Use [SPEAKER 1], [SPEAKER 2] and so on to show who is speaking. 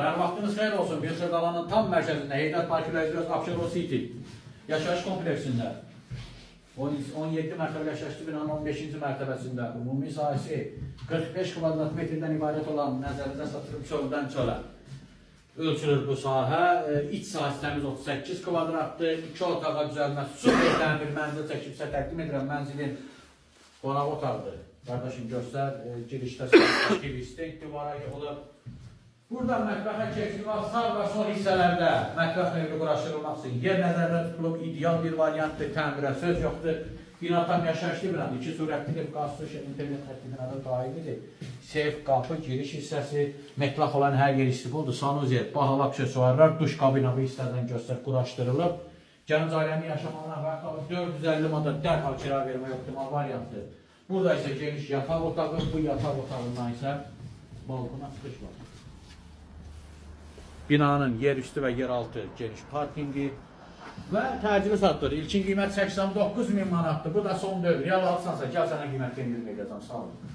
[SPEAKER 1] Hər vaxtınız xeyir olsun. Bir Xırdalanın tam mərkəzində Heydər Parkı Residence Abşeron City yaşayış kompleksində 17 mərtəbəli yaşayışlı binanın 15-ci mərtəbəsində ümumi sahəsi 45 kvadrat metrdən ibarət olan nəzərinizə çatdırıb çöldən çölə ölçülür bu sahə. İç sahəsi təmiz 38 kvadratdır. İki otağa düzəlmə super təmir mənzil çəkib sizə təqdim edirəm. Mənzilin qonaq otağıdır. Qardaşım göstər, girişdə TV stand divara yığılıb. Buradan mətbəxə keçid var. Sağ və sol hissələrdə mətbəx mebeli quraşdırılmaq üçün yer nəzərdə tutulub. İdeal bir variantdır, təmirə söz yoxdur. Bina tam yaşayışlı binadır. İki sürətli qaz, su, internet xətti binada daimidir. Seyf, qapı, giriş hissəsi, metlaq olan hər yer istifoldur. Sanuzel, bahalı aksesuarlar, duş kabina bu hissədən göstər quraşdırılıb. Gənc ailənin yaşamağına və hətta 450 manata dərhal kira vermək optimal variantdır. Burada isə geniş yataq otağı, bu yataq otağından isə balkona çıxış var. Binanın yerüstü və yeraltı geniş parkingi və təcili satılır. İlkin qiymət 89 min manatdır. Bu da son deyil. Real alsansa gəl sənə qiymət endirim edəcəm. Sağ olun.